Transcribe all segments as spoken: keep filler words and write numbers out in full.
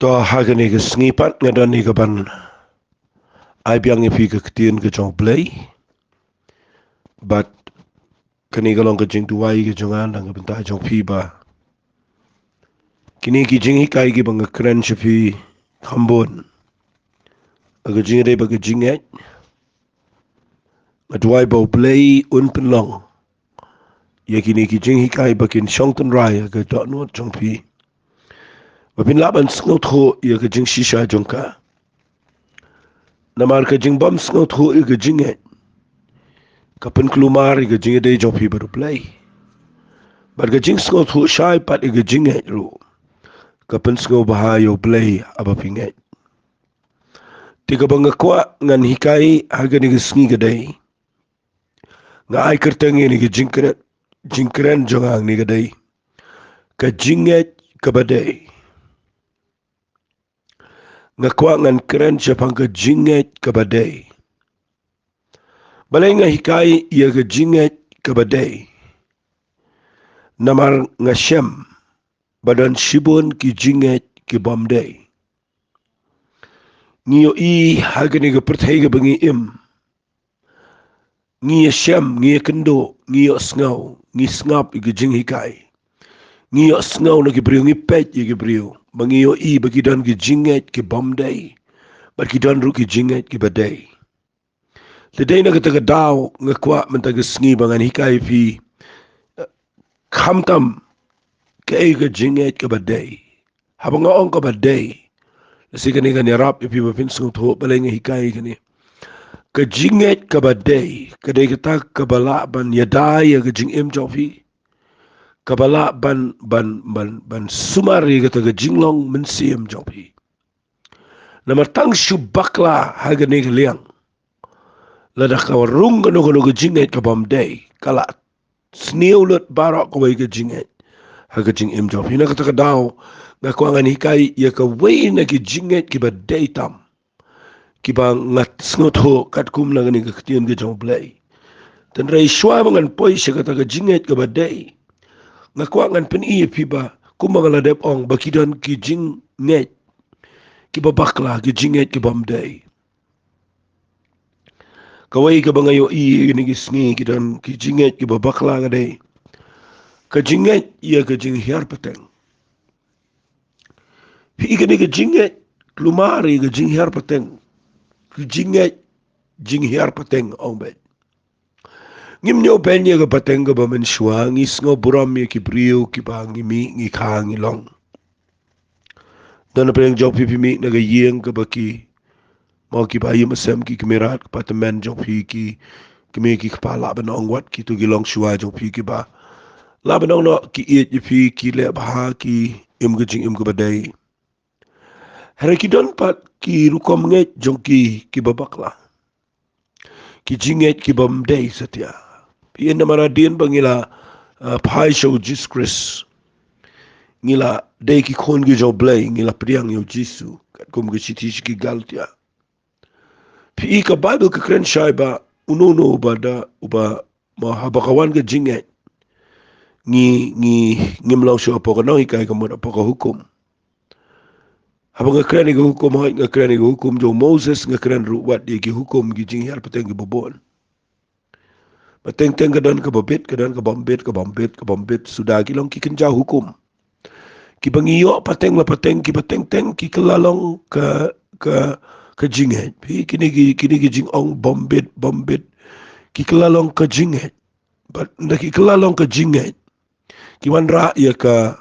To, ha kane ka sngi pat nga don ïa kaban ai biang ïa phi ka ktien ka jong U Blei. Bad kane ka long ka jingduwai ka jong nga na ka bynta jong phi ba kine ki jinghikai kiba nga kren sha phi kham bun ha ka jingïadei bad ka jingngeit. Nga duwai ba U Blei un pynlong ïa kine ki jinghikai ba kin shong tynrai ha ka dohnud jong phi, ba phin lah ban sngewthuh ïa ka jingshisha jong ka. Namar ka jingbym sngewthuh ïa ka jingngeit ka pynkulmar ïa ka jingïadei jong phi bad U Blei. Bad ka jingsngewthuh shai pat ïa ka jingngeit ruh ka pynsngewbha ïa U Blei haba phi ngeit. Te kaba nga kwah ngan hikai ha kane ka sngi ka dei, nga ai kyrteng ïa kane ka jingkren, jingkren jong nga hangne ka dei, ka jingngeit kaba dei. Nga kwah ngan kren shaphang ka jingngeit kaba dei. Balei nga hikai ïa ka jingngeit kaba dei? Namar nga shem ba don shibun ki jingngeit kibym dei. Ngi ïohi ha kane ka pyrthei kaba ngi im, ngi ïashem, ngi ïakynduh, ngi ïohsngew, ngi sngap ïa ki jinghikai, ngi ïohsngew na ki briew, ngi peit ïa ki briew, ba ngi ïohi ba ki don ki jingngeit kibym dei, bad ki don ruh ki jingngeit kiba dei. Te dei na kata ka daw nga kwah mynta ka sngi ba ngan hikai ïa phi, eh, khamtam kaei ka jingngeit kaba dei. Haba nga ong kaba dei, lehse kane kan ïarap ïa phi ba phin sngewthuh balei nga hikai kane. Ka jingngeit kaba dei ka dei kata kaba lah ban ïada ïa ka jingim jong phi, kaba lah ban, ban, ban, ban sumar ïa kata ka jinglong mynsiem jong phi. Namar tang shu bakla ha kane ka liang, lada ka rung kano kano ka jingngeit kabym dei, ka la sniew lut baroh kawei ka jingngeit ha ka jingim jong phi. Na kata ka daw nga kwah ngan hikai ïa kawei na ki jingngeit kiba dei tam, kiba nga sngewthuh katkum na kane ka ktien ka jong U Blei. Tangba shuwa ba ngan poi sha kata ka jingngeit kaba dei, nga kwah ngan pyni ïa phi ba kumba nga la dep ong ba ki don ki jingngeit kiba bakla, ki jingngeit kibym dei. Kawei kaba nga ïohi ha kine ki sngi, ki don ki jingngeit kiba bakla ka dei ka jingngeit ïa ka jinghiar pateng. Phi i kane ka jingngeit, kulmar ïa ka jinghiar pateng, ka jingngeit jinghiar pateng, ong beit. Ngim ñiew beiñ ïa ka pateng kaba mynshuwa, ngi sngew burom ïa ki briew kiba ngi mih, ngi kha, ngi long. Don na pdeng jong phi, phi mih na ka ïing kaba ki, mo kiba ïa mynsiem, ki kmie rat, kpa tymmen jong phi, ki kmie ki kpa lah ban ong wat, kito ki longshuwa jong phi kiba lah ban ong noh ki ïeit ïa phi, ki leh bha, ki im ka jingim kaba dei. Hynrei ki don pat ki rukom ngeit jong ki kiba bakla, ki jingngeit kibym dei satia. Phi i, namar hadien ba ngi la, uh, phai sha U Jisu Khrist, ngi la dei ki khun ki jong U Blei, ngi la pdiang ïa U Jisu, katkum ka shithi sha ki Galatia. Phi i, ka Baibl ka kren shai ba uno uno uba da, uba, mo, haba ka wan ka jingngeit, ngi, ngi, ngim long shuh hapoh ka nonghikai, ka mut hapoh ka hukum. Haba nga kren ïa ka hukum, hooid, nga kren ïa ka hukum jong u Moses, nga kren ruh wat ïa ki hukum ki jinghiar pateng kiba bun. Ba teng teng ka don kaba bit, ka don kabym bit, kabym bit, kabym bit, suda ki long ki kynja hukum. Kiba ngi ïoh pateng la pateng, kiba teng teng ki kylla long ka, ka, ka jingngeit. Phi, kine ki, kine ki jingong bym bit, bym bit, ki kylla long ka jingngeit. Bad ynda ki kylla long ka jingngeit, ki wanrah ïa ka,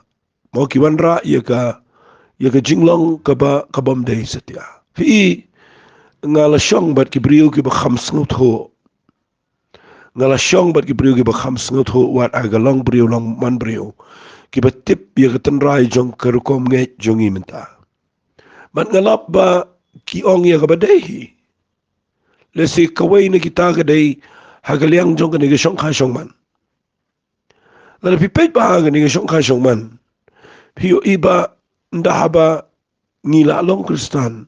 mo, ki wanrah ïa ka, ïa ka jinglong kaba, kabym dei satia. Phi i, nga la shong bad ki briew kiba kham sngewthuh. Nga la shong bad ki briew kiba kham sngewthuh wat ha ka long briew long man briew, kiba tip ïa ka tynrai jong ka rukom ngeit jong ngi mynta. Bad nga lap ba ki ong ïa kaba dei hi. Lehse kawei na kita ka dei ha ka liang jong kane ka shongkha shongman. Lada phi peit bha ha kane ka shongkha shongman, phi ïohi ba ynda haba ngi la long Khristan,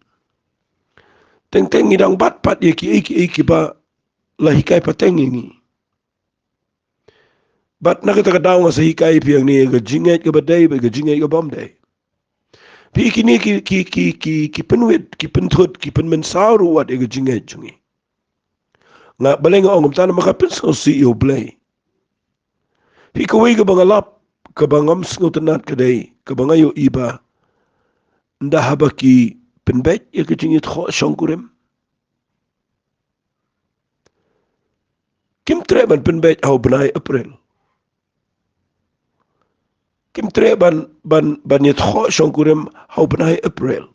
teng teng ngi dang bat pat ïa kiei kiei kiba la hikai pateng ïa ngi. Bad na kata ka daw nga sa hikai ïa phi hangne ïa ka jingngeit kaba dei bad ka jingngeit kabym dei. Phi, kine ki, ki, ki, ki, ki pynwit, ki pynthut, ki pynmynsaw ruh wat ïa ka jingngeit jong ngi. Nga, balei nga ong kumta? Namar ka pynsngewsih ïa U Blei. Phi, kawei kaba nga lap, kaba ngam sngewtynnat ka dei, kaba nga ïohi ba, ynda haba ki pynbeit ïa ka jingïathoh shongkurim, kim treh ban pynbeit ha u bnai April. Kim treh ban, ban, ban ïathoh shongkurim ha u bnai April.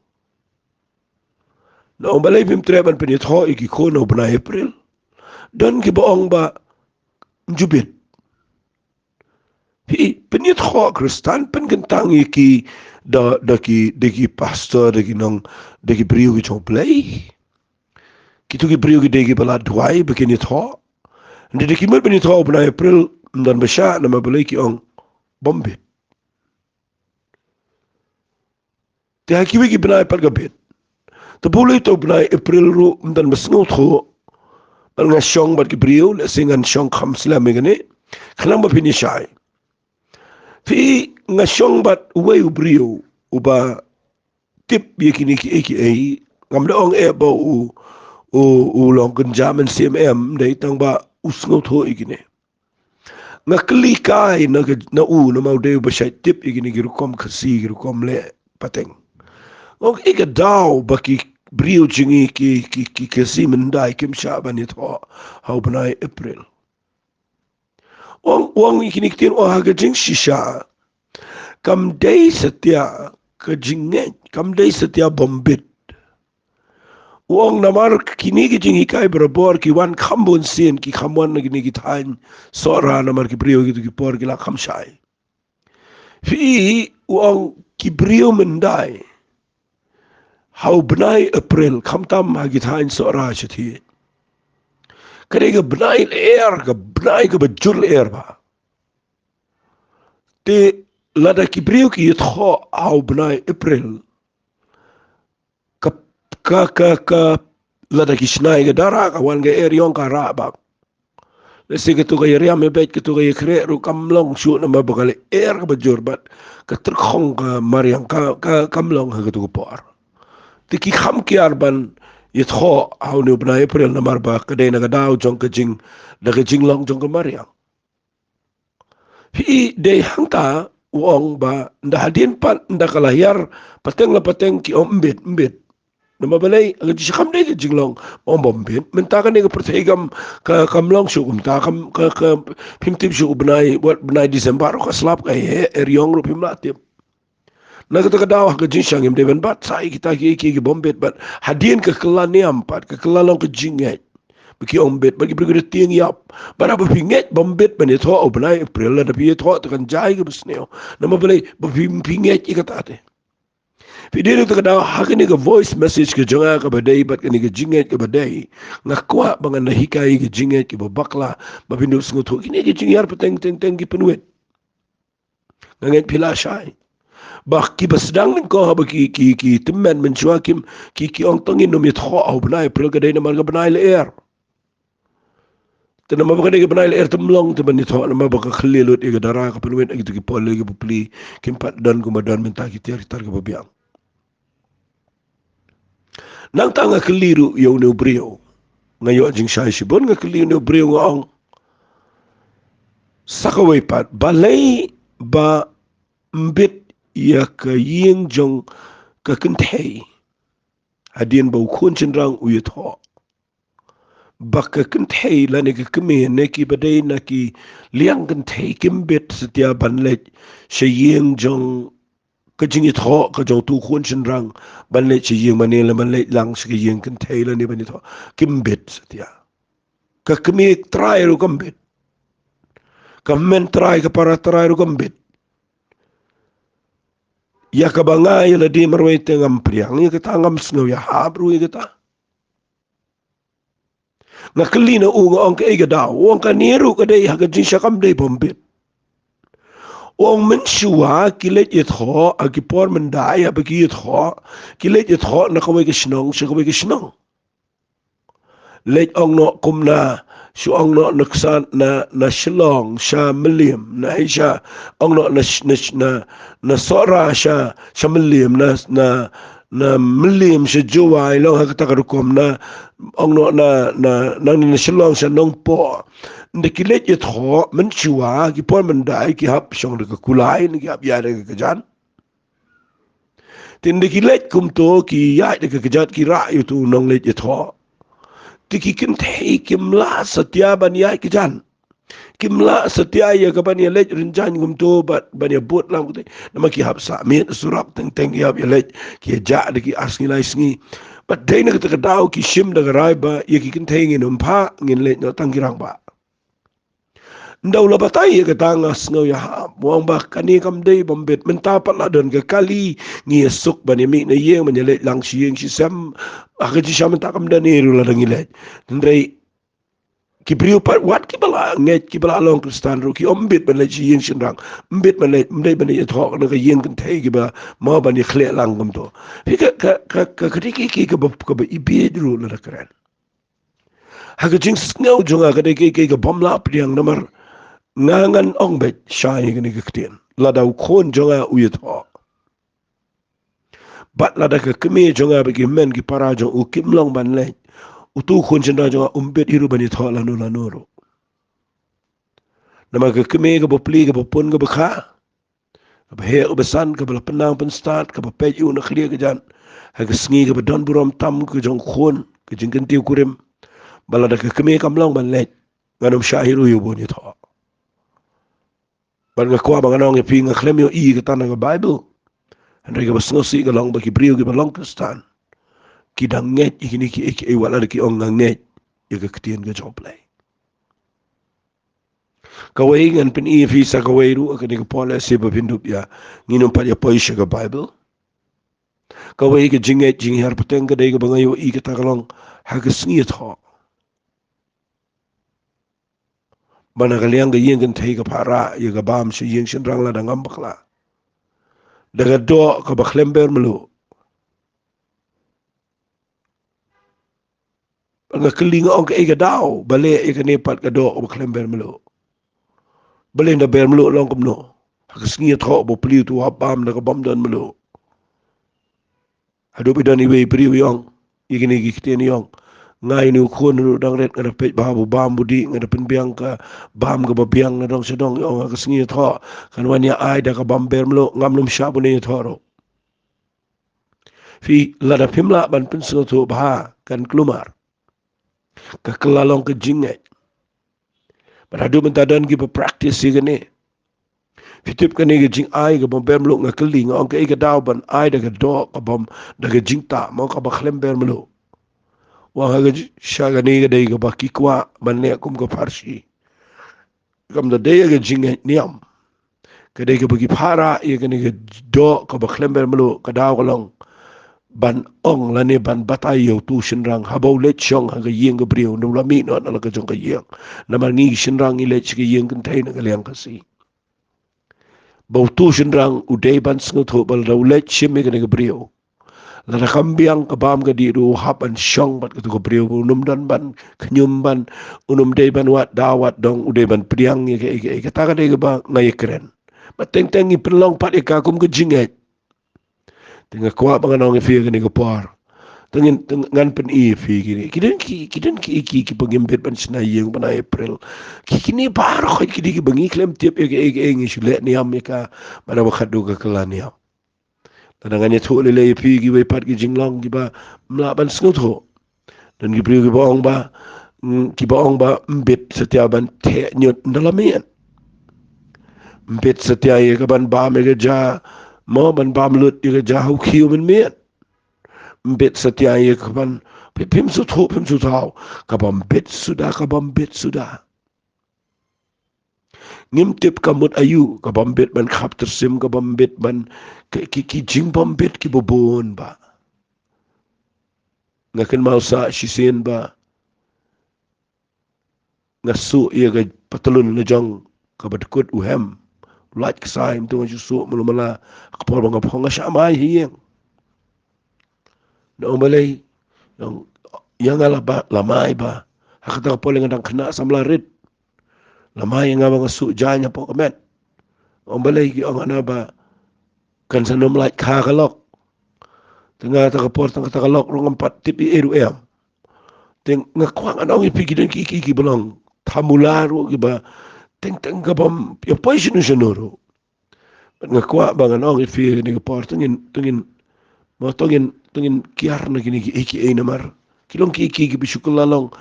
Na ong, balei phim treh ban pynïathoh ïa ki khun ha u bnai April? Don kiba ong ba, ym ju bit. Phi, pynïathoh Khristan, pynkyntang ïa ki da, da ki, da ki pastor, da ki nong, da ki briew ki jong U Blei. Kito ki briew ki dei kiba la duwai ba kin ïathoh. Hynrei da ki mut ban ïathoh ha u bnai April, ym don ba shah, namar balei? Ki ong, bym bit. Te ha kiwei ki bnai pat ka bit. Te balei uta u bnai April ruh ym don ba sngewthuh? Bad nga shong bad ki briew, lehse ngan shong kham slem ïa kane, khnang ba phin ïa shai. Phi, nga shong bad uwei u briew uba tip ïa kine kiei kiei. Ngam da ong eh ba u, u, u long kynja mynsiem, em, dei tang ba u sngewthuh ïa kine. Nga kylli kai na ka, na u, namar u dei uba shait tip ïa kine ki rukom Khasi, ki rukom leh pateng. Nga ong, kaei ka daw ba ki briew jong ngi ki, ki, ki Khasi mynta kim shah ban ïathoh ha u bnai April? U ong, u ong ïa kine ki ktien, u ong, ha ka jingshisha kam dei satia ka jingngeit, kam dei satia bym bit. U ong namar kine ki jinghikai barabor ki wan kham bun sien, ki kham wan na kine ki thaiñ Sohra, namar ki briew kito ki por ki la kham shai. Phi, u ong, ki briew mynta ha u bnai April, khamtam ha ki thaiñ Sohra shatei, ka dei ka bnai lyer, ka bnai kaba jur lyer bha. Te lada ki briew ki ïathoh ha u bnai April, ka, ka, ka, ka, lada ki shna ïa ka dara, ka wan ka eriong, ka rah bak. Lehse kato ka ïariam ïabeit, kato ka ïakhreh ruh kam long shuh namar ba ka lyer kaba jur bad ka tyrkhong ka mariang ka, ka, kam long ha kato ka por. Te ki kham kiar ban ïathoh ha une u bnai April namar ba ka dei na ka daw jong ka jing, da ka jinglong jong ka mariang. Phi, dei hangta u ong ba ynda hadien pat, ynda ka la hiar pateng la pateng, ki ong, ym bit, ym bit. Namar balei? Ka jingshisha kam dei ka jinglong, ong bym bit. Mynta kane ka pyrthei kam, ka, kam long shuh kumta, kam, ka, ka, phim tip shuh u bnai, wat bnai December ruh ka slap, ka heh eriong ruh phim lah tip. Na kata ka daw ha ka jingshisha ngim dei ban bat sa ïa kita ki, ki, ki bym bit, bad hadien ka kylla niam pat, ka kylla long ka jingngeit. Ba ki ong bit, bad ki briew ki da tieng ïap. Bad haba phi ngeit bym bit ban ïathoh ha u bnai April, lada phi ïathoh te kan jia ïa kaba sniew. Namar balei? Ba phi, phi ngeit ïa kata te. Phi, dei na kata ka daw ha kane ka voice message ka jong nga kaba dei bad kane ka jingngeit kaba dei, nga kwah ba ngan da hikai ïa ka jingngeit kaba bakla, ba phin da sngewthuh kine ki jinghiar pateng teng teng ki pynwit. Nga ngeit phi la shai ba kiba sdang nyngkong haba ki, ki, ki tymmen mynshuwa kim, ki, ki ong tang ngin ym ïathoh ha u bnai April, ka dei namar ka bnai lyer. Te namar ba ka dei ka bnai lyer te ym long te ban ïathoh, namar ba ka khlieh lut ïa ka dara, ka pynwit ha kito ki por lei ki bapli, kim pat don kumba don mynta, ki tiar ki tar kiba biang. Nangta nga kylli ruh ïa une u briew. Nga ïoh jingshai shibun, nga kylli une u briew, nga ong, sa kawei pat, balei ba ym bit ïa ka ïing jong ka kynthei hadien ba u khun shynrang u ïathoh? Ba ka kynthei lane ka kmie ne kiba dei na ki liang kynthei kim bit satia ban leit sha ïing jong ka jingïathoh ka jong uto u khun shynrang, ban leit sha ïing mane lane ban leit lang sha ka ïing kynthei lane ban ïathoh, kim bit satia. Ka kmie trai ruh kam bit. Ka hynmen trai, ka para trai ruh kam bit. Ïa kaba nga ïa lade marwei te ngam pdiang ïa kata, ngam sngew ïahap ruh ïa kata. Nga kylli na u, nga ong, kaei ka daw? U ong kane ruh ka dei ha ka jingshisha kam dei bym bit. U ong mynshuwa ki leit ïathoh ha ki por mynta, ïa ba ki ïathoh, ki leit ïathoh na kawei ka shnong sha kawei ka shnong. Leit ong noh kumna, shu ong noh nuksan na, na Shillong sha Mylliem, na hi sha, ong noh na, na, na, na Sohra sha, sha Mylliem, na, na, na Mylliem sha Jowai, long ha kata ka rukom na, ong noh na, na, na, na Shillong sha Nongpoh. Nda ki leit ïathoh, mynshuwa, ki por myndai, ki hap shong da ka kulai, ne ki hap ïaid da ka kjat. Te nda ki leit kumto, ki ïaid da ka kjat, ki rah ïa utu u nongleit ïathoh. Te ki kynthei kim lah satia ban ïaid kjat. Kim lah satia ïa ka ban ïaleit rynjang kumto bad ban ïabud lang kumto. Namar ki hap sah miet surap teng teng ki hap ïaleit. Ki ïajah da ki ar sngi lai sngi. Bad dei na kata ka daw ki shim da ka rai ba ïa ki kynthei ngin ym phah, ngin leit noh tang ki rangbah. Nda u la batai ïa kata nga sngew ïahap, u ong ba kane kam dei bym bit, mynta pat la don ka kali, ngi ïasuk ban ïamih na ïing, ban ïaleit lang shi ïing shi sem, ha ka jingshisha mynta kam don ei ruh lada ngi leit. Hynrei ki briew pat wat kiba la ngeit, kiba la long Khristan ruh, ki ym bit ban leit shi ïing shynrang, ym bit ban leit, ym dei ban leit ïathoh na ka ïing kynthei kiba mo ban ïakhleh lang kumto. Phi ka, ka, ka, ka, ka dei ki, ki, kaba, kaba ibieit ruh lada kren. Ha ka jingsngew jong nga ka dei kaei kaei ka bym lah pdiang namar nga ngan ong beit shai ïa kane ka ktien. Lada u khun jong nga u ïathoh. Bad lada ka kmie jong nga bad ki hynmen ki para jong u kim long ban leit. Utu u khun shynrang jong nga um bit hi ruh ban ïathoh lano lano ruh. Namar ka kmie kaba pli kaba pun kaba kha. Kaba heh uba san, kaba la pynnang pynstad, kaba peit ïa u na khlieh ka jan. Ha ka sngi kaba don burom tam ka jong u khun, ka jingkyntiew kurim. Ba lada ka kmie kam long ban leit, ngan ym shah hi ruh ïa u ban ïathoh. Bad nga kwah ba ngan ong ïa phi nga khlem ïohi kata na ka Baibl. Hynrei kaba sngewsih ka long ba ki briew kiba long Khristan. Ki dang ngeit ïa kine kiei kiei wat lada ki ong nga ngeit ïa ka ktien ka jong U Blei. Kawei ngan pyni ïa phi sa kawei ruh ha kane ka por lehse ba phin dup ïa. Ngin ym pat ïa poi sha ka Baibl. Kawei ka jingngeit jinghiar pateng ka dei kaba nga ïohi kata ka long ha ka sngi ïathoh. Ba na ka liang ka ïing kynthei ka phah rah ïa ka bam sha ïing shynrang lada ngam bakla. Da ka doh kaba khlem ber mluh. Nga kylli nga ong kaei ka daw ba leh ïa kane pat ka doh kaba khlem ber mluh. Balei nda ber mluh long kumno? Ha ka sngi ïathoh ba pli utu u hap bam da ka bym don mluh. Haduh ba don iwei i briew i ong ïa kine ki ktien i ong, nga ïa une u khun ruh dang rit nga da peit bha ba u bam ba u dih, nga da pynbiang ka bam kaba biang na dong sha dong, i ong ha ka sngi ïathoh kan wan ïa ai da ka bym ber mluh, ngam lum shah ba une ïathoh ruh. Phi, lada phim lah ban pynsngewthuh bha kan kulmar. Ka kylla long ka jingngeit. Bad haduh mynta don kiba practice ïa kane. Phi tip kane ka jingai ka bym ber mluh, nga kylli nga ong kaei ka daw ban ai da ka doh ka bym, da ka jingtah mo kaba khlem ber mluh. Wan ha ka ji-, sha kane ka dei kaba ki kwah ban leh kum ka pharshi. Kam da dei ïa ka jingngeit niam. Ka dei kaba ki phah rah ïa kane ka doh kaba khlem ber mluh, ka daw ka long ban ong lane ban batai ïa utu u shynrang haba u leit shong ha ka ïing ka briew, nda u la mih noh na la ka jong ka ïing. Namar ngi ki shynrang ngi leit sha ka ïing kynthei na ka liang Khasi. Ba utu u shynrang u dei ban sngewthuh ba lada u leit shim ïa kane ka briew, lada kam biang ka bam ka dih ruh u hap ban shong bad katu ka briew, un ym don ban khñium ban, un ym dei ban wad daw wad dong, u dei ban pdiang ïa kaei kaei. Kata ka dei kaba nga ïakren. Bad teng teng ngi pynlong pat ïa ka kum ka jingngeit. Te nga kwah ba ngan ong ïa phi ha kane ka por. Te ngin, te ngan pyni ïa phi kine. Ki don ki, ki don ki, ki, kiba ngim bit ban shna ïing bad na April. Ki, kine baroh ki dei kiba ngi khlem tip ïa kaei kaei, ngi shu leh niam ïa ka. Bad naba khatduh ka kylla niam. Lada ngan ïathuh lei lei ïa phi kiwei pat ki jinglong kiba ym lah ban sngewthuh. Don ki briew kiba ong ba, mm, kiba ong ba ym bit satia ban theh ñiut ynda la miet. Ym bit satia ïa ka ban bam ïa ka ja, mo ban bam lut ïa ka ja ha u khiew mynmiet. Ym bit satia ïa ka ban, phi-, phim sngewthuh, phim sngewthuh. Ka bym bit suda, ka bym bit suda. Ngim tip ka mut aïu, ka bym bit ban khap tyrsim, ka bym bit ban, ki, ki, ki jingbymbi kiba bun ba. Nga kynmaw sa shisien ba nga suh ïa ka patlun la jong kaba dkut u hem. Lait ksai, mynta nga shu suh malu mala, ka por ba nga phong nga shah mai hi ïeng. Nga ong balei, nga ong, ïa nga la ba, la mai ba ha kata ka por lei nga dang khynnah samla rit. La mai ïa nga ba nga shu jaiñ hapoh ka met. Ong balei? Ki ong hana ba kan sa nym lait kha ka lok. Te nga kata ka por tang kata ka lok ruh ngam pat tip ei ei ruh em. Te nga kwah ngan ong ïa phi, ki don ki ki kiba long thamula ruh kiba teng teng ka bym ïa poi shano shano ruh. Bad nga kwah ba ngan ong ïa phi ha kane ka por, to ngin, to ngin, mo, to ngin, to ngin kiar na kine kiei kiei namar ki long kiei kiei kiba shu kylla long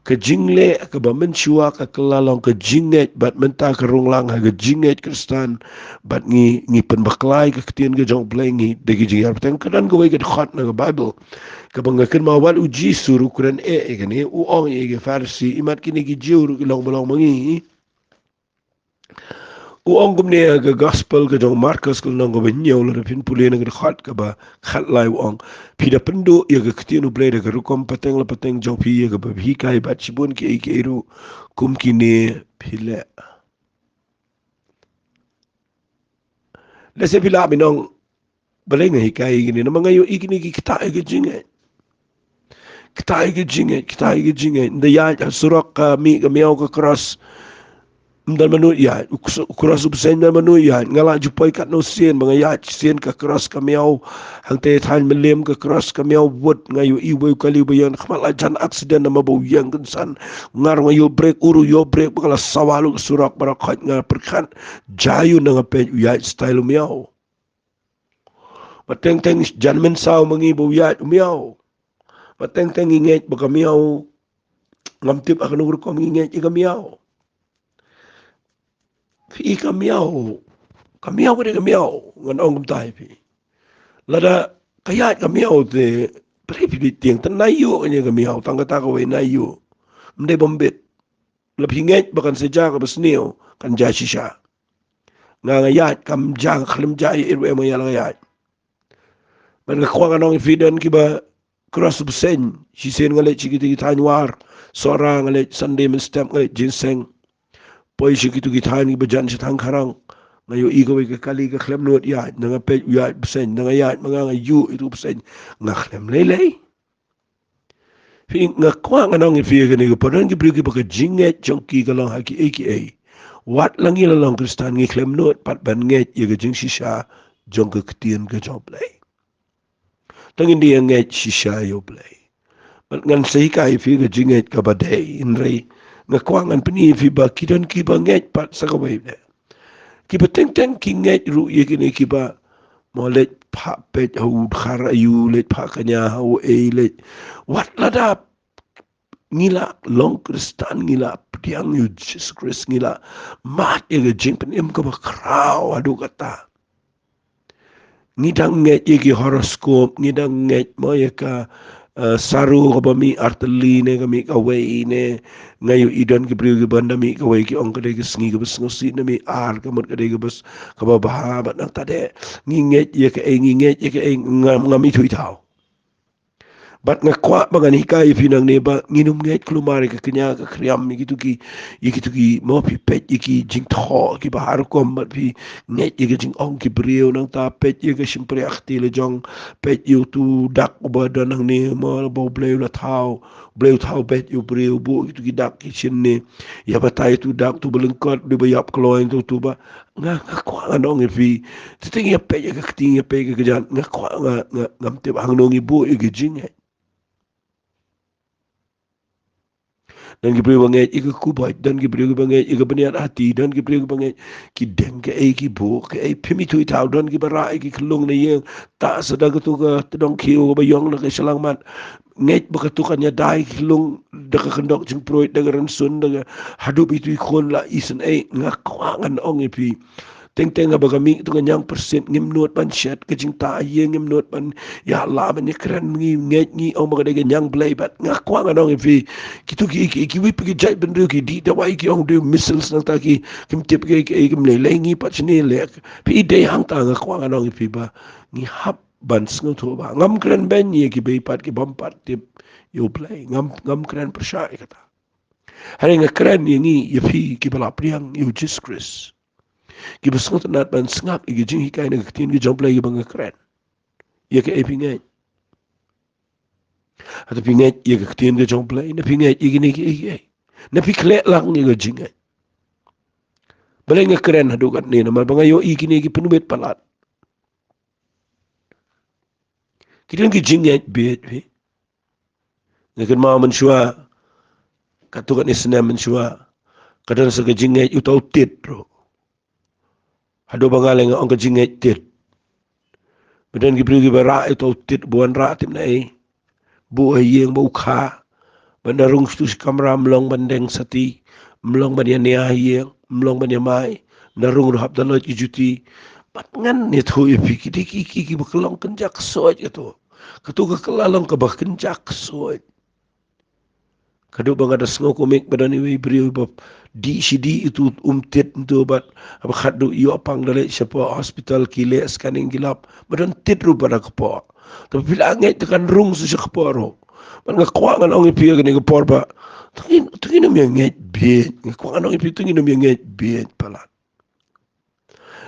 ka jingleh kaba mynshuwa, ka kylla long ka jingngeit, bad mynta ka rung lang ha ka jingngeit Khristan. Bad ngi, ngi pynbakla ïa ka ktien ka jong U Blei, ngi da ki jingïar pateng. Ka don kawei ka dkhot na ka Baibl kaba nga kynmaw, wat u Jisu ruh u kren eh ïa kane, u ong ïa ki Pharisi, imat kine ki Jiw ruh ki long ba long ma ngi. U ong kumne ha ka Gospel ka jong u Markos, ka lynnong kaba hynñiew, lada phin pule na ka dkhot kaba khatlai, u ong: Phi da pynduh ïa ka ktien U Blei da ka rukom pateng la pateng jong phi, ïa kaba phi hikai, bad shibun kiei kiei ruh kum kine phi leh. Lehse phi lah ban ong, balei nga hikai ïa kine? Namar nga ïohi kine ki ktah ïa ka jingngeit. Ktah ïa ka jingngeit, ktah ïa ka jingngeit. Ynda ïaid ha surok ka mih ka miaw ka cross, ym don mano ïaid. U kros, u cross u bseiñ ym don mano ïaid. Nga lah ju poi katno sien ba nga ïaid shisien ka cross ka miaw. Hangtei thaiñ Mylliem ka cross ka miaw wut, nga ïohi uwei u kali uba ïeng, khmat la jan accident namar ba u ïeng kynsan. Nga ruh nga ïoh brake, u ruh u ïoh brake, ba ka la sawa lut ka surok baroh khoit. Nga pyrkhat, jia ïa u, nga peit u ïaid style u miaw. Bad teng teng jan mynsaw ma ngi ba u ïaid u miaw. Bad teng teng ngi ngeit ba ka miaw, ngam tip ha kano ka rukom ngi ngeit ïa ka miaw. Phi, ka miaw, ka miaw ka dei ka miaw, ngan ong kumta ïa phi. Lada ka ïaid ka miaw te, balei phi leit tieng? Te na ïoh ïa ka miaw, tang kata kawei, na ïoh. Ym dei bym bit. Lada phi ngeit ba kan sa jia kaba sniew, kan jia shisha. Nga nga ïaid, kam jia, nga khlem jia ïa i ruh em, nga ïa la nga ïaid. Bad nga kwah ngan ong ïa phi, don kiba cross u bseiñ. Shisien nga leit sha kito ki thaiñ War, Sohra, nga leit Sunday mynstep, nga leit Ginseng. Poi sha kito ki thaiñ kiba jan sha thaiñ Kharang. Nga ïohi kawei ka kali ka khlem nud ïaid, ynda nga peit u ïaid bseiñ, ynda nga ïaid ma nga, nga ïohi ïa u bseiñ. Nga khlem lei lei. Phi, nga kwah ngan ong ïa phi ha kane ka por, don ki briew kiba ka jingngeit jong ki ka long ha kiei kiei. Wat la ngi la long Khristan, ngi khlem nud pat ban ngeit ïa ka jingshisha jong ka ktien ka jong U Blei. Tang ngin ïa ngeit shisha ïa U Blei. Bad ngan sa hikai ïa phi ka jingngeit kaba dei, hynrei nga kwah ngan pyni ïa phi ba ki don kiba ngeit pat sa kawei de. Kiba teng teng ki ngeit ruh ïa kine kiba, mo, leit phah peit ha u dkhar aïu, leit phah kñia ha u ei, leit. Wat lada ngi la long Khristan, ngi la pdiang ïa u Jisu Khrist, ngi la mad ïa ka jingpynim kaba khraw haduh katta. Ngi dang ngeit ïa ki horoscope, ngi dang ngeit, mo, ïa ka, eh, saru kaba mih artylli ne ka mih kawei ne. Nga ïohi don ki briew kiba ynda mih kawei ki ong ka dei ka sngi kaba sngewsih, ynda mih ar ka mut ka dei kaba s-, kaba bha, bad nangta de ngi ngeit ïa kaei, ngi ngeit ïa kaei, ngam, ngam ithuh ithaw. Bad nga kwah ba ngan hikai ïa phi nangne ba ngin ym ngeit kulmar ïa ka kñia ka khriam, ïa kito ki, ïa kito ki, mo, phi peit ïa ki jingthoh kiba har rukom, bad phi ngeit ïa ka jingong ki briew. Nangta peit ïa ka shympriahti la jong, peit ïa uto u dak uba don nangne, mo, ba U Blei u la thaw, U Blei u thaw beit ïa u briew, buh kito ki dak ki shynne. Ïa batai uto u dak, uto uba lyngkot, uba ïap kloi, uto, uto ba Nga, nga kwah ngan ong ïa phi. Te teng ïa peit ïa ka ktien, ïa peit ïa ka kjat, nga kwah, nga, nga, ngam tip hangno ngi buh ïa ka jingngeit. Don ki briew ba ngeit ïa ka kubait, don ki briew ba ngeit ïa ka bniat hati, don ki briew ba ngeit ki deng kaei ki buh kaei, phim ithuh ithaw, don kiba rah ïa ki khyllung na ïing, tah sa da kato ka tdong khiew kaba ïong na ka shyllangmat. Ngeit ba kato kan ïada ïa ki khyllung da ka kyndok jingpruid, da ka rynsun, da ka haduh ba itu i khun la isynei. Nga kwah ngan ong ïa phi. Teng teng haba ka mih kato ka ñiang pyrshit, ngim nud ban shet ka jingtah ïa, ngim nud ban ïalam ban ïakren, ngi ngeit, ngi ong ba ka dei ka ñiang Blei, bad nga kwah ngan ong ïa phi. Kito ki, ki, kiwei pat ki jaitbynriew ki dih dawai, ki ong dei measles, nangta ki, kim tip ki, ki, kim lei lei, ngi pat shane leh. Phi, dei hangta nga kwah ngan ong ïa phi ba ngi hap ban sngewthuh ba ngam kren beiñ ïa kiba i pat, ki bym pat tip ïa U Blei. Ngam, ngam kren pyrshah ïa kata. Hynrei nga kren ïa ngi, ïa phi kiba la pdiang ïa u Jisu Khrist, kiba sngewtynnat ban sngap ïa ki jinghikai na ka ktien ka jong U Blei kiba nga kren. Ïa kaei phi ngeit? Hato phi ngeit ïa ka ktien ka jong U Blei, ne phi ngeit ïa kine kiei kiei? Ne phi khleh lang ïa ka jingngeit? Balei nga kren haduh katne? Namar ba nga ïohi kine ki pynwit palat. Ki don ki jingngeit bieit phi. Nga kynmaw mynshuwa, katto katne snem mynshuwa, ka don sa ka jingngeit uta u tit ruh. Haduh ba nga leh nga ong ka jingngeit tit. Ba don ki briew kiba rah uta u tit, ba wanrah tip na ei. Buh ha ïing ba u kha. Ba na rung sha tu sha kamra, ym long ban deng sati, ym long ban ïa nia ha ïing, ym long ban ïa mai, na rung ruh hap da loit ki juti. Bad ngan ïathuh ïa phi, ki dei ki, ki, kiba ka long kynja ksoit kato. Kato ka kylla long kaba kynja ksoit. Kaduh ba nga da sngew kumne ba don iwei i briew ba dih shi dih ïa utu um tit ntu bad haba khatduh ïoh pang da leit shapoh hospital, ki leh scanning, ki lap, ba don tit ruh ba da kpoh. Te phi la ngeit te kan rung sha kpoh ruh. Bad nga kwah ngan ong ïa phi ha kane ka por ba, to ngin, to ngin ym ïa ngeit bieit. Nga kwah ngan ong ïa phi, to ngin ym ïa ngeit bieit palat.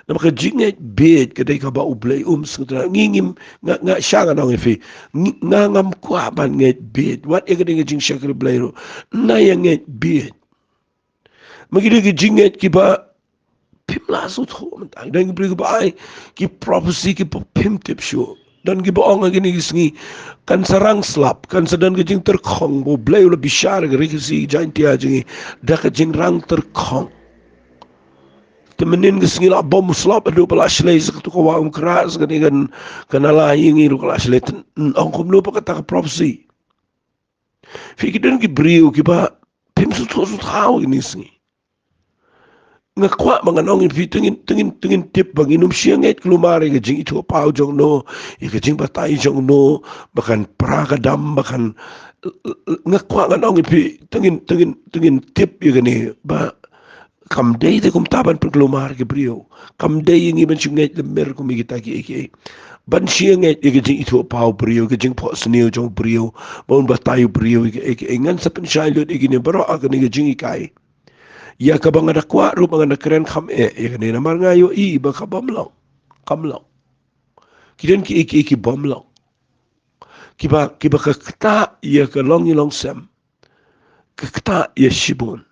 Namar ka jingngeit bieit ka dei kaba U Blei um sngewtynnad. Ngi ngim, nga, nga sha ngan ong ïa phi, ngi, nga ngam kwah ban ngeit bieit. Wat ïa ka dei ka jingshakri Blei ruh, nga ïa ngeit bieit. Ma ki dei ki jingngeit kiba phim lah sngewthuh mynta. Don ki briew kiba ai ki prophecy kiba phim tip shuh. Don kiba ong ha kine ki sngi kan sa rang slap, kan sa don ka jingtyrkhong, ba U Blei u la bishar ka ri Khasi Jaintia jong ngi da ka jingrang tyrkhong. Te mynnin ka sngi la bom u slap haduh ba la shlei sa katu ka wah Umkrah, sa kane ka nala ïa ngi ruh ka la shlei. Te ong kumno pat kata ka prophecy? Phi, ki don ki briew kiba phim sngewthuh sngewthaw kine ki sngi. Nga kwah ba ngan ong ïa phi, to ngin, to ngin, to ngin tip ba ngin ym shym ngeit kulmar ïa ka jingithuhpaw jong no, ïa ka jingbatai jong no, ba kan pra ka dam, ba kan, nga kwah ngan ong ïa phi, to ngin, to ngin, to ngin tip ïa kane ba kam dei te kumta ban pynkulmar ki briew. Kam dei ïa ngi ban shu ngeit lem mer kum ïa kita kiei kiei. Ban shu ngeit ïa ka jingithuhpaw briew, ka jingphohsniew jong briew, ba un batai briew ïa kiei kiei. Ngan sa pynshai lut ïa kine baroh ha kane ka jinghikai. Ïa kaba nga da kwah ruh ba nga da kren kham eh ïa kane namar nga ïohi ba ka bym long. Kam long. Ki don kiei kiei ki bym long. Kiba, kiba ka ktah ïa ka longïing longsem. Ka ktah ïa shibun.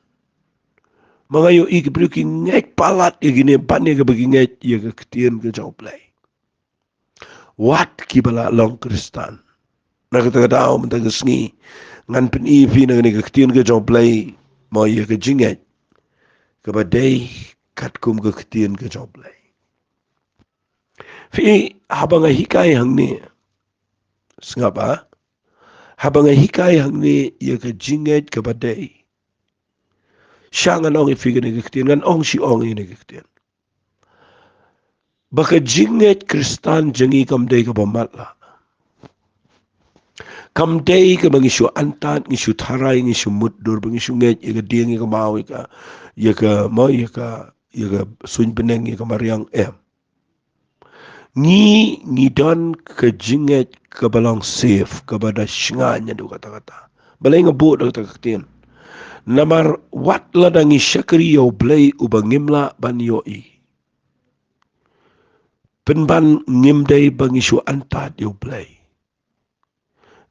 Ma nga ïohi ki briew ki ngeit palat ïa kine ban ïa kaba ki ngeit ïa ka ktien ka jong U Blei. Wat kiba la long Khristan. Na kata ka daw mynta ka sngi ngan pyni ïa phi na kane ka ktien ka jong U Blei, mo, ïa ka jingngeit kaba dei katkum ka ktien ka jong U Blei. Phi, haba nga hikai hangne, sngap, ah? Haba nga hikai hangne ïa ka jingngeit kaba dei, sha ngan ong ïa phi kane ka ktien, ngan ong shi ong ïa kane ka ktien, ba ka jingngeit Khristan jong ngi kam dei kaba matlah. Kam dei kaba ngi shu antad, ngi shu tharai, ngi shu mutdur, ba ngi shu ngeit ïa ka dieng, ïa ka maw, ïa ka, ïa ka, mo, ïa ka, ïa ka suiñ bneng, ïa ka mariang, em. Ngi, ngi don ka jingngeit kaba long safe, kaba da shngaiñ naduh katta katta. Balei nga buh da kata ka ktien? Namar wat lada ngi shakri ïa U Blei uba ngim lah ban ïohi, pynban ngim dei ba ngi shu antad ïa U Blei.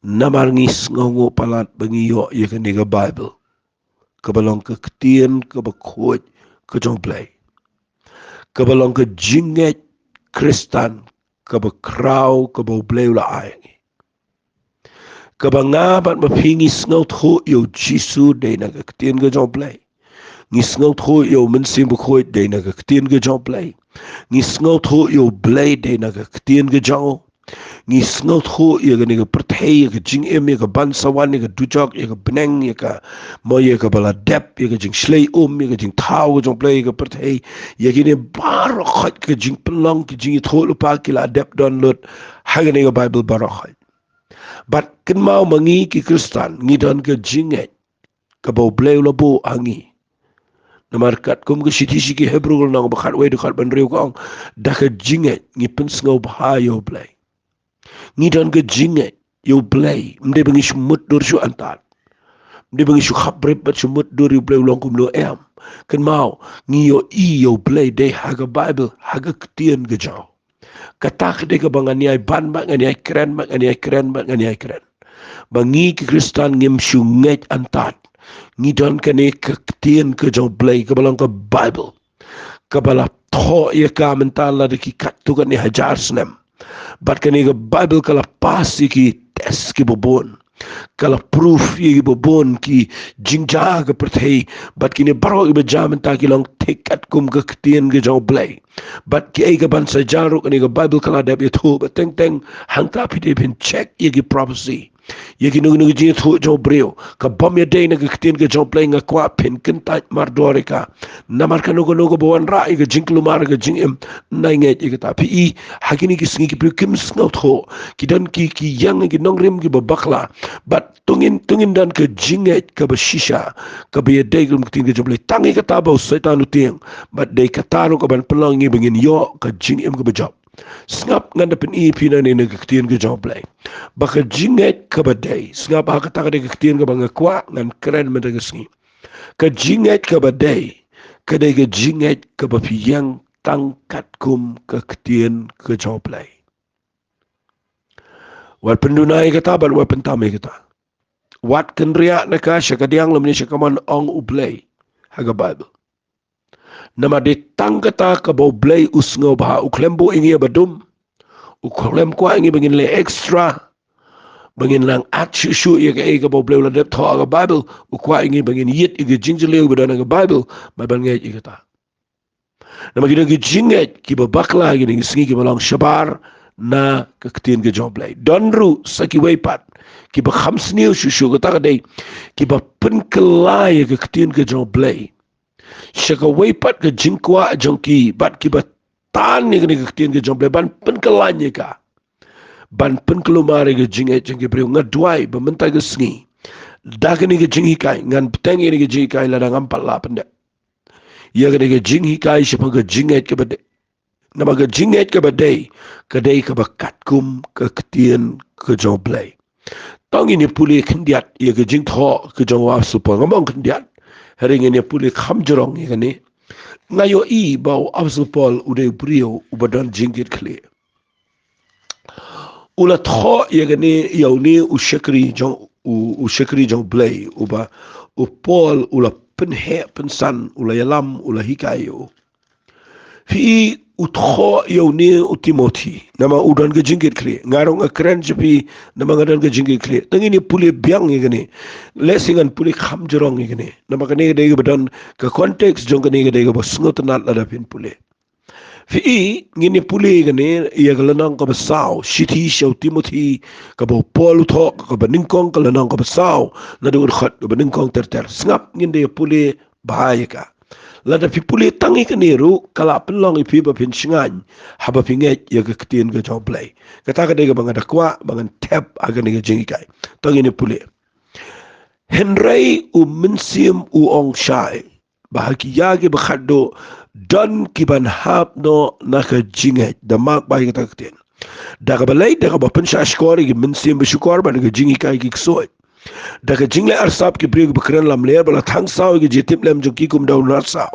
Namar ngi sngewnguh palat ba ngi ïoh ïa kane ka Baibl, kaba long ka ktien kaba khuid ka jong U Blei, kaba long ka jingngeit Khristan kaba khraw, kaba U Blei u la ai ngi. Kaba nga bad ma phi ngi sngewthuh ïa U Jisu dei na ka ktien ka jong U Blei. Ngi sngewthuh ïa U Mynsiem Bakhuid dei na ka ktien ka jong U Blei. Ngi sngewthuh ïa U Blei dei na ka ktien ka jong u. Ngi sngewthuh ïa kane ka pyrthei, ïa ka jingim, ïa ka ban sa wan, ïa ka dujok, ïa ka bneng, ïa ka, mo, ïa kaba la dep, ïa ka jingshlei um, ïa ka jingthaw ka jong U Blei, ïa ka pyrthei, ïa kine baroh khoit, ka jingpynlong, ka jingïathuhlypa, ki la dep don lut ha kane ka Baibl baroh khoit. Bad kynmaw, ma ngi ki Khristan ngi don ka jingngeit kaba U Blei u la buh ha ngi. Namar katkum ka shithi sha ki Hebru lynnong ba khatwei dkhot ba hynriew ka ong, da ka jingngeit ngi pynsngewbha ïa U Blei. Ngi don ka jingngeit ïa U Blei, ym dei ba ngi shu mutdur shu antad. Ym dei ba ngi shu khapbrip bad shu mutdur ïa U Blei u long kumno, em. Kynmaw, ngi ïohi ïa U Blei dei ha ka Baibl, ha ka ktien ka jong u. Kata ka dei kaba ngan ïai ban bad ngan ïai kren bad ngan ïai kren bad ngan ïai kren. ba ngi ki Khristan ngim shu ngeit hangta. Ngi don kane ka ktien ka jong U Blei kaba long ka Bible, kaba la thoh ïa ka mynta lada ki katto katne hajar snem. Bad kane ka Bible ka la pass ïa ki test kiba bun, ka la proof ïa kiba bun ki jingjia ka pyrthei. Bad kine baroh kiba jia mynta ki long thik katkum ka ktien ka jong U Blei. Bad kiei kiban sa jia ruh kane ka Bible ka la dep ïathuh. Bad teng teng hangta phi dei phin check ïa ki prophecy, ïa kino kino ki jingïathuh jong u briew, ka bym ïadei na ka ktien ka jong U Blei, nga kwah phin kyntait mardor ïa ka. Namar kano kano kaba wanrah ïa ka jingkulmar ka jingim, nai ngeit ïa kata. Phi i, ha kine ki sngi ki briew kim sngewthuh, ki don ki, ki ïeng ki nongrim kiba bakla. Bad to ngin, to ngin don ka jingngeit kaba shisha, kaba ïadei ka ktien ka jong U Blei. Tang ïa kata ba u Soitan u tieng. Bad dei kata ruh kaban pynlong ïa ngi ba ngin ïoh ka jingim kaba jop. Sngap, ngan da pyni ïa phi nangne na ka ktien ka jong U Blei, ba ka jingngeit kaba dei. Sngap, ha kata ka dei ka ktien kaba nga kwah ngan kren mynta ka sngi. Ka jingngeit kaba dei ka dei ka jingngeit kaba phi ïeng tang katkum ka ktien ka jong U Blei. Wat pynduna ïa kata bad wat pyntam ïa kata. Wat kynriah na ka sha kadiang lymne sha kamon, ong U Blei ha ka Bible. Namar dei tang kata kaba U Blei u sngewbha. U khlem buh ïa ngi ïa ba dum. U khlem kwah ïa ngi ba ngin leh extra, ba ngin nang add shuh shuh ïa kaei kaba U Blei u la dep thoh ha ka Bible. U kwah ïa ngi ba ngin ïit ïa ka jingjylliew ba don ha ka Bible, ba ban ngeit ïa kata. Namar ki don ki jingngeit kiba bakla ha kine ki sngi kiba long shabar na ka ktien ka jong U Blei. Don ruh sa kiwei pat kiba kham sniew shuh shuh, kata ka dei kiba pynkylla ïa ka ktien ka jong U Blei sha kawei pat ka jingkwah jong ki, bad kiba tan ïa kane ka ktien ka jong U Blei ban pynkylla ïa ka, ban pynkulmar ïa ka jingngeit jong ki briew. Nga duwai ba mynta ka sngi, da kane ka jinghikai, ngan bteng ïa kane ka jinghikai lada ngam pat lah pyndep ïa kane ka jinghikai shaphang ka jingngeit kaba dei. Namar ka jingngeit kaba dei ka dei kaba katkum ka ktien ka jong U Blei. To ngin ïa pule khyndiat ïa ka jingthoh ka jong u Apostol Paul. Ngam ong khyndiat, hynrei ngin ïa pule kham jrong ïa kane. Nga ïohi ba u Apostol Paul u dei u briew uba don jingkitkhlieh. U la thoh ïa kane ïa une u shakri jong u, u shakri jong U Blei, uba u Paul u la pynheh pynsan, u la ïalam, u la hikai ïa u. Phi i, u thoh ïa une u Timothi namar u don ka jingkitkhlieh. Nga ruh nga kren sha phi namar nga don ka jingkitkhlieh. To ngin ïa pule biang ïa kane. Lehse ngan pule kham jrong ïa kane, namar kane ka dei kaba don ka context jong kane ka dei kaba sngewtynnat lada phin pule. Phi i, ngin ïa pule ïa kane, ïa ka lynnong kaba saw, shithi sha u Timothi, kaba u Paul u thoh, kaba nyngkong, ka lynnong kaba saw, naduh ka dkhot kaba nyngkong ter ter. Sngap, ngin da ïa pule bha ïa ka. Lada phi pule tang ïa kane ruh, ka lah pynlong ïa phi ba phin shngaiñ haba phi ngeit ïa ka ktien ka jong U Blei. Kata ka dei kaba nga da kwah ba ngan thep ha kane ka jinghikai. To ngin ïa pule. Hynrei u Mynsiem u ong shai ba ha ki ïa kiba khatduh don kiban hap noh na ka jingngeit. Da mak bha ïa kata ka ktien. Da kaba leit, da kaba pynshah shkor ïa ki mynsiem ba shukor bad na ka jinghikai ki ksuid. Da ka jingleh arsap ki briew kiba kren lamler, ba la thang saw ïa ki jingtip lem jong ki kum da u nar saw.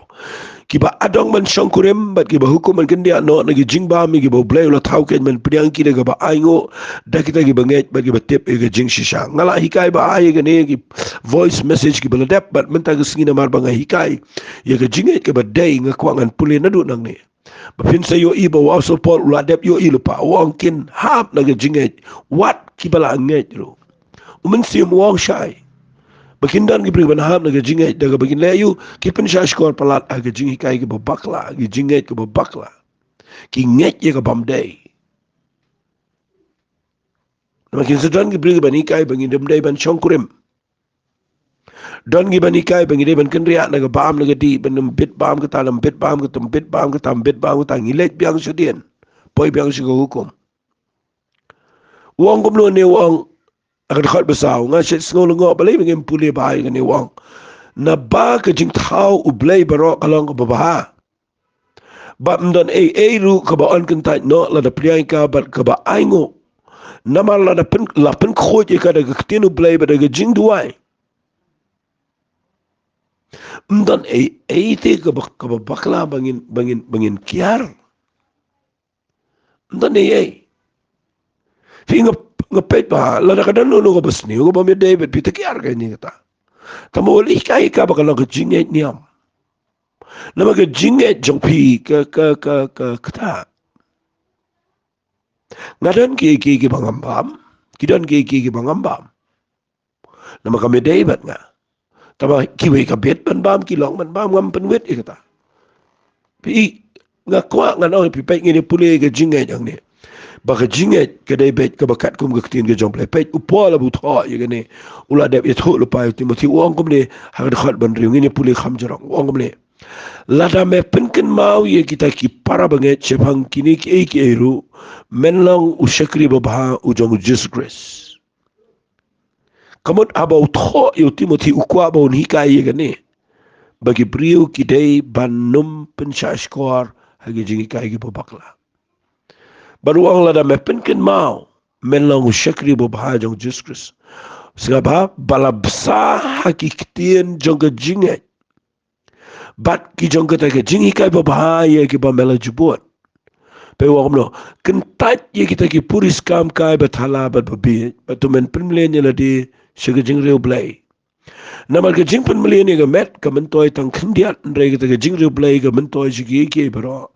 Kiba adong ban shongkurim bad kiba hukum ban kyndiah noh na ki jingbam ïa kiba U Blei u la thaw keiñ ban pdiang ki da kaba ainguh da kita kiba ngeit bad kiba tip ïa ka jingshisha. Nga la hikai bha ïa kane ki voice message kiba la dep, bad mynta ka sngi namar ba nga hikai ïa ka jingngeit kaba dei, nga kwah ngan pule naduh nangne. Ba phin sa ïohi ba u Apostol Paul u la dep ïohi lypa, u ong kin hap na ka jingngeit wat kiba la ngeit ruh. U Mynsiem u ong shai ba kin don ki briew ban hap na ka jingngeit, da kaba kin leh ïa u, ki pynshah shkor palat ha ka jinghikai kaba bakla, ka jingngeit kaba bakla. Ki ngeit ïa ka bym dei. Namar kin sa don ki briew kiban hikai ba ngim dei ban shongkurim. Don kiban hikai ba ngi dei ban kynriah na ka bam na ka dih, ban ym bit bam kata, ym bit bam kata, ym bit bam kata, ym bit bam kata, ngi leit biang shadien, poi biang sha ka hukum. U ong kumno ne, u ong ha ka dkhot ba saw, nga shet sngew lyngngoh balei ba ngim pule bha ïa kane, u ong naba ka jingthaw U Blei baroh ka long kaba bha. Ba ym don ei ei ruh kaba yn kyntait noh lada pdiang ïa ka bad kaba ainguh. Namar lada pyn, la pynkhuid ïa ka da ka ktien U Blei bad da ka jingduwai, ym don ei ei te kaba, kaba bakla ba ngin, ba ngin, ba ngin kiar. Ym don ei ei. Phi nga, nga peit ba lada ka don kano kaba sniew kaba ym dei bad phi, te ki ar ka ni kata. Tangba wat leh kai ka ba ka long ka jingngeit niam. Namar ka jingngeit jong phi ka, ka, ka, ka, kata. Nga don ki, ki, ki ba ngam bam. Ki don ki, ki, ki ba ngam bam. Namar ka me dei bad nga. Tangba kiwei ka bit ban bam, ki long ban bam, ngam pynwit ïa kata. Phi, nga kwah ngan ong phi peit ngin ïa pule ka jingngeit hangne. Ba ka jingngeit ka dei beit kaba katkum ka ktien ka jong U Blei. Peit u Paul haba u thoh ïa kane. U la dep ïathuh lypa ïa u Timothi, u ong kumne ha ka dkhot ba hynriew, ngin ïa pule kham jrong. U ong kumne. Lada me pynkynmaw ïa kita ki para bangeit shaphang kine kiei kiei ruh, men long u shakri babha u jong U Jisu Khrist. Ka mut haba u thoh ïa u Timothi u kwah ba un hikai ïa kane. Ba ki briew ki dei ban ym pynshah shkor ha ki jinghikai kiba bakla. Bad u ong lada me pynkynmaw, men long u shakri babha jong U Jisu Khrist. Sngap bha, ba la bsa ha ki ktien jong ka jingngeit. Bad ki jong kata ka jinghikai babha ïa kiba me la jubut. Phi, u ong kumno, kyntait ïa kita ki puriskam kai ba thala bad ba bieit, bad to men pynmlien ïa lade sha ka jingriewblei. Namar ka jingpynmlien ïa ka met ka myntoi tang khyndiat, hynrei kata ka jingriewblei ka myntoi sha kiei kiei baroh.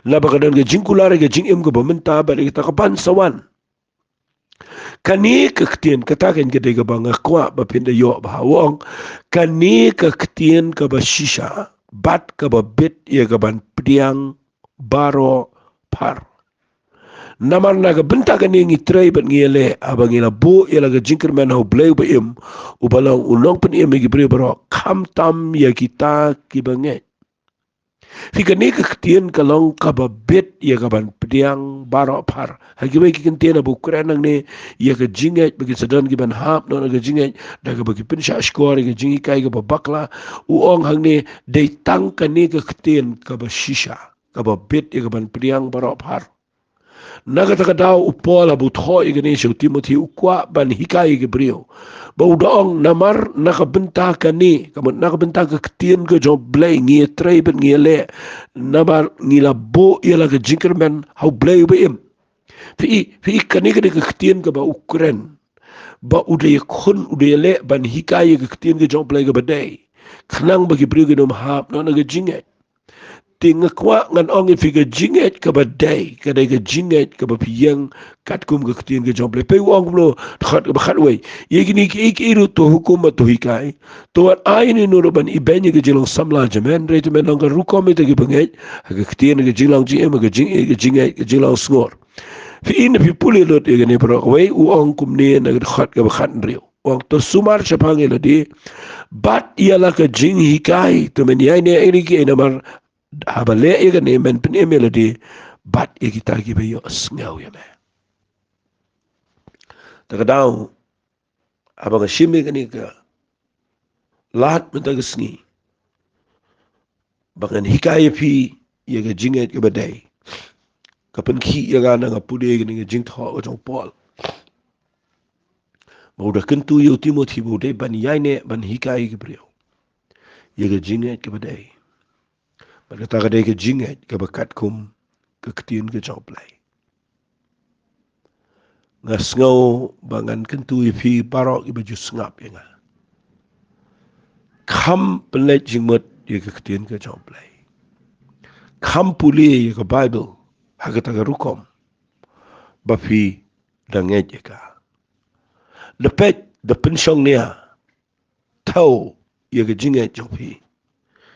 Naba ka don ka jingkular ïa ka jingim kaba mynta bad ïa kata ka ban sa wan. Kane ka ktien, kata kan ka dei kaba nga kwah ba phin da ïoh bha, u ong. Kane ka ktien kaba shisha bad kaba bit ïa ka ban pdiang baroh phar. Namar na ka bynta kane ngi trei bad ngi ïaleh, haba ngi la buh ïa la ka jingkyrmen ha U Blei uba im, uba long u nongpynim ïa ki briew baroh, khamtam ïa kita kiba ngeit. Phi, kane ka ktien ka long kaba bit ïa ka ban pdiang baroh phar. Ha kiwei ki ktien haba u kren nangne ïa ka jingngeit, ba ki sa don ki ban hap noh na ka jingngeit da kaba ki pynshah shkor ïa ka jinghikai kaba bakla, u ong hangne dei tang kane ka ktien kaba shisha, kaba bit ïa ka ban pdiang baroh phar. Na kata ka daw u Paul haba u thoh ïa kane sha u Timothi u kwah ban hikai ïa ki briew. Ba u da ong namar na ka bynta kane, ka mut na ka bynta ka ktien ka jong U Blei ngi ïatrei bad ngi ïaleh. Namar ngi la buh ïa la ka jingkyrmen ha U Blei uba im. Phi, phi, kane ka dei ka ktien kaba u kren. Ba u da ïakhun, u da ïaleh ban hikai ïa ka ktien ka jong U Blei kaba dei. Khnang ba ki briew kin ym hap noh na ka jingngeit. Te nga kwah ngan ong ïa phi ka jingngeit kaba dei, ka dei ka jingngeit kaba phi ïeng katkum ka ktien ka jong U Blei. Phi, u ong kumno, dkhot kaba khatwei. Ïa kine kiei kiei ruh to hukum bad to hikai. To wat ai ïa uno uno ban ibeiñ ïa ka jinglong samla jong me, hynrei to men long ka rukom ïa kita kiba ngeit ha ka ktien, ka jinglong jingim, ka jingïeit, ka jingngeit, ka jinglong sngur. Phi, lada phi pule lut ïa kane baroh kawei, u ong kumne na ka dkhot kaba khathynriew. U ong to sumar shaphang ïa lade bad ïa la ka jinghikai, to men ïaineh ïa kine kiei, namar haba leh ïa kane men pynim ïa lade bad ïa kita kiba ïohsngew ïa me. Ta ka daw haba nga shim ïa kane ka lad mynta ka sngi ba ngan hikai ïa phi ïa ka jingngeit kaba dei, ka pynkhih ïa nga na nga pule ïa kane ka jingthoh ka jong u Paul ba u da kyntu ïa u Timothi ba u dei ban ïaineh ban hikai ïa ki briew ïa ka jingngeit kaba dei. Bad kata ka dei ka jingngeit kaba katkum ka ktien ka jong U Blei. Nga sngew ba ngan kyntu ïa phi baroh kiba ju sngap ïa nga, kham pynleit jingmut ïa ka ktien ka jong U Blei. Kham pule ïa ka Baibl ha kata ka rukom ba phi da ngeit ïa ka. Da peit, da pynshong nia, thaw ïa ka jingngeit jong phi.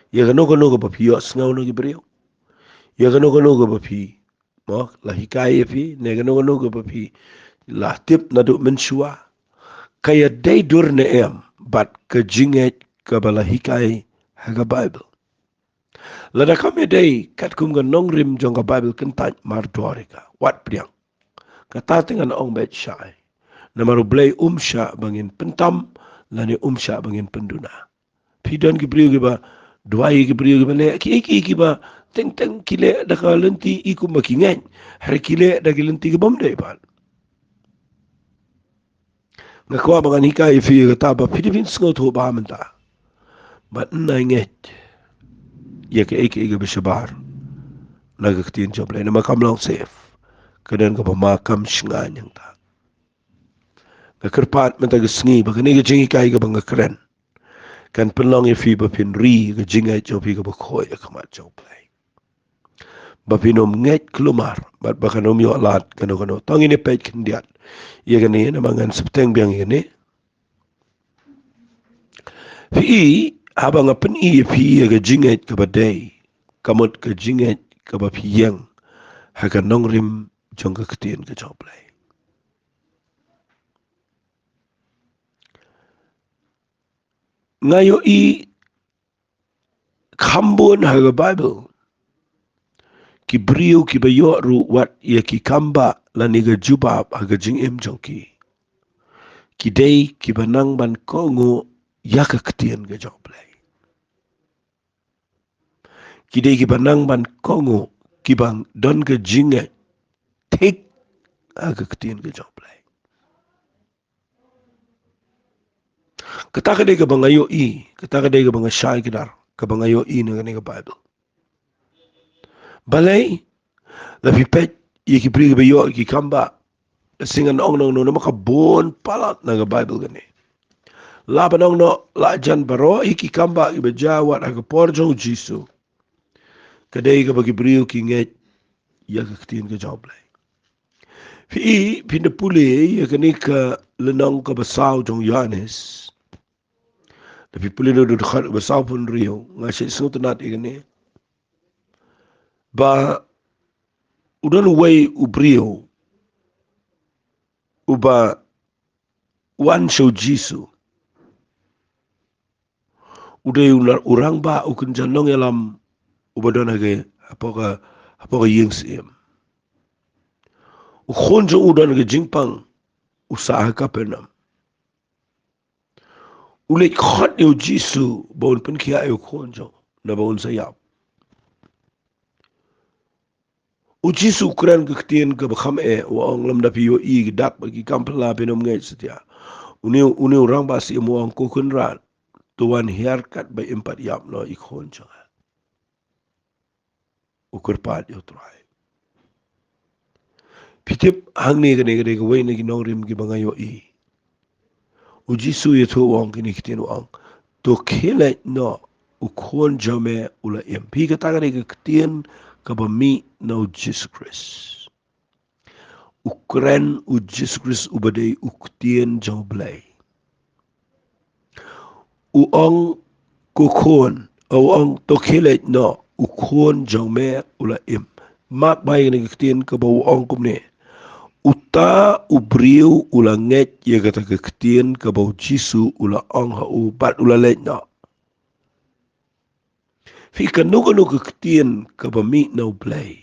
Ïa kano kano kaba phi ïohsngew na ki briew, ïa kano kano kaba phi, mo, la hikai ïa phi, ne kano kano kaba phi la tip naduh mynshuwa, ka ïadei dur ne em bad ka jingngeit kaba la hikai ha ka Baibl. Lada kam ïadei katkum ka nongrim jong ka Baibl, kyntait mardor ïa ka, wat pdiang. Kata te ngan ong beit shai. Namar U Blei um shah ba ngin pyntam lane um shah ba ngin pynduna. Phi, don ki briew kiba duwai ïa ki briew kiba leh kiei kiei kiba teng teng ki leh da ka lynti i kumba ki ngeit, hynrei ki leh da ki lynti kibym dei pat. Nga kwah ba ngan hikai ïa phi ïa kata ba phi dei phin sngewthuh bha mynta ba ym nang ngeit ïa kaei kaei kaba shabar na ka ktien jong U Blei, namar kam long safe. Ka don kaba ma kam shngaiñ hangta. Nga kyrpad mynta ka sngi ba kane ka jinghikai kaba nga kren kan pynlong ïa phi ba phin ri ka jingngeit jong phi kaba khuid ha khmat jong U Blei. Ba phin ym ngeit khlem ar bad ba kan ym ïoh lad kano kano. To ngin ïa peit khyndiat ïa kane namar ngan sa bteng biang ïa kane. Phi i, haba nga pyni ïa phi ïa ka jingngeit kaba dei, ka mut ka jingngeit kaba phi ïeng ha ka nongrim jong ka ktien ka jong U Blei. Nga ïohi kham bun ha ka Baibl ki briew kiba ïoh ruh wat ïa ki kambah lane ka jubab ha ka jingim jong ki, ki dei kiba nang ban kohnguh ïa ka ktien ka jong U Blei. Ki dei kiba nang ban kohnguh, kiba don ka jingngeit thik ha ka ktien ka jong U Blei. Kata ka dei kaba nga ïohi, kata ka dei kaba nga shai kdar, kaba nga ïohi na kane ka Baibl. Balei? Lada phi peit ïa ki briew kiba ïoh ki kambah, la sngew ngan ong nongno namar ka bun palat na ka Baibl kane. Lah ban ong noh la jan baroh ïa ki kambah kiba jia wat ha ka por jong U Jisu, ka dei kaba ki briew ki ngeit ïa ka ktien ka jong U Blei. Phi i, phin da pule ïa kane ka lynnong kaba saw jong u Ïoannis. Lada phi pule na u dkhot kaba sawphew hynriew, nga shait sngewtynnat ïa kane. Ba u don uwei u briew uba wan sha U Jisu. U dei u la-, u rangbah, u kynja nongïalam uba don ha ka, hapoh ka, hapoh ka ïing syiem. U khun jong u don ha ka jingpang, u sah ha Kapernaum. U leit khot ïa U Jisu ba un pynkhiah ïa u khun jong u, naba un sa ïap. U Jisu u kren ka ktien kaba kham eh, u ong, lymda phi ïohi ki dak bad ki kam phylla phin ym ngeit satia. Une, une u rangbah syiem u ong, ko Kynrad, to wan hiar katba im pat ïap noh i khun jong nga. U kyrpad ïa U Trai. Phi tip, hangne kane ka dei kawei na ki nongrim kiba nga ïohi. U Jisu u ïathuh, u ong kine ki ktien, u ong, to khie leit noh, u khun jong me u la im. Phi, kata ka dei ka ktien kaba mih na U Jisu Khrist. U kren U Jisu Khrist uba dei u ktien jong U Blei. U ong, ko khun, u ong, to khie leit noh, u khun jong me u la im. Mark bha ïa kane ka ktien kaba u ong kumne. Uta u briew u la ngeit ïa kata ka ktien kaba U Jisu u la ong ha u bad u la leit noh. Phi, kano kano ka ktien kaba mih na U Blei,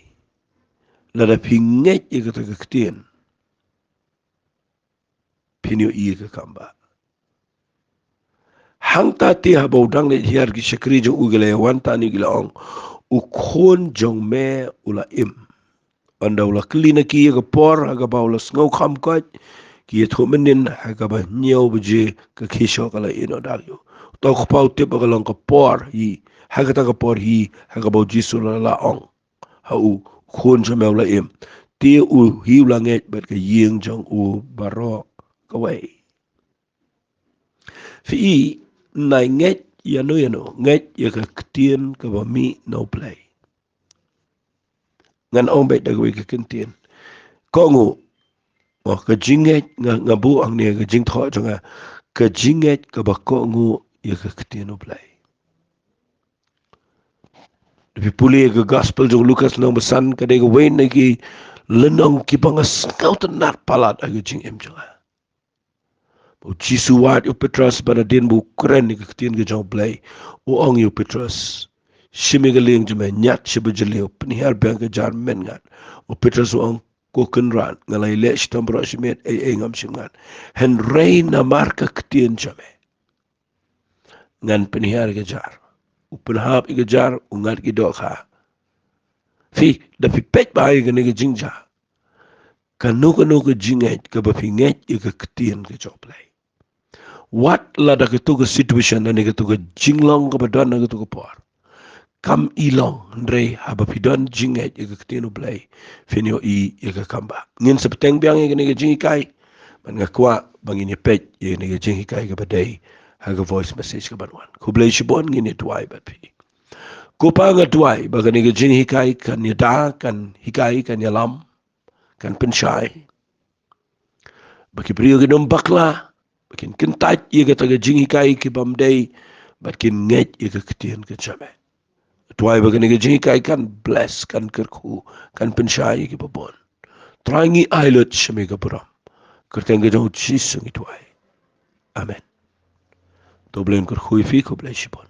lada phi ngeit ïa kata ka ktien, phin ïohi ïa ka kambah. Hangta te haba u dang leit hiar, ki shakri jong u ki la wan, tang ki la ong, u khun jong me u la im. Ynda u la kylli na ki ïa ka por ha kaba u la sngew kham koit, ki ïathuh mynnin ha kaba hynñiew baje ka khie shoh ka la ïehnoh da u. Uta u kpa u tip ba ka long ka por hi, ha kata ka por hi ha kaba U Jisu u la lah ong ha u, khun jong me u la im. Te u hi u la ngeit bad ka ïing jong u baroh kawei. Phi i, nai ngeit ïano ïano, ngeit ïa ka ktien kaba mih na U Blei. Ngan ong beit da kawei ka kyntien. Kohnguh. Oh, ka jingngeit, nga, nga buh hangne ka jingthoh jong nga. Ka jingngeit kaba kohnguh ïa ka ktien U Blei. Lada phi pule ïa ka gospel jong u Lukas lynnong ba san, ka dei kawei na ki lynnong kiba nga sngewtynnat palat ha ka jingim jong nga. U Jisu u wad ïa u Petros, ba hadien ba u kren ïa ka ktien ka jong U Blei, u ong ïa u Petros, shim ïa ka lieng jong me, ñiad sha ba jylliew, pynhiar biang ka jar mynngat. U Petros u ong, ko Kynrad, nga la ïaleh shitom baroh shi miet, ei ei ngam shym ñiad. Hynrei namar ka ktien jong me, ngan pynhiar ïa ka jar. U pynhap ïa ka jar, u ñiad ki dohkha. Phi, lada phi peit bha ïa kane ka jingjia, kano kano ka jingngeit kaba phi ngeit ïa ka ktien ka jong U Blei. Wat lada kato ka situation lane kato ka jinglong kaba don ha kato ka por kam i long, hynrei haba phi don jingngeit ïa ka ktien U Blei, phin ïohi ïa ka kambah. Ngin sa bteng biang ïa kane ka jinghikai, bad nga kwah ba ngin ïa peit ïa kane ka jinghikai kaba dei ha ka voice message kaban wan. Khublei shibun, ngin ïa duwai bad phi. Ko Pa, nga duwai ba kane ka jinghikai kan ïada, kan hikai, kan ïalam, kan pynshai ba ki briew kin ym bakla, ba kin kyntait ïa kata ka jinghikai kaba ym dei, bad kin ngeit ïa ka ktien ka jong me. Duwai ba kane ka jinghikai kan bless, kan kyrkhu, kan pynshai ïa kiba bun. Trai, ngi ai lut sha me ka burom. Kyrteng ka jong u Jisu ngi duwai. Amen. To U Blei un kyrkhu ïa phi, khublei shibun.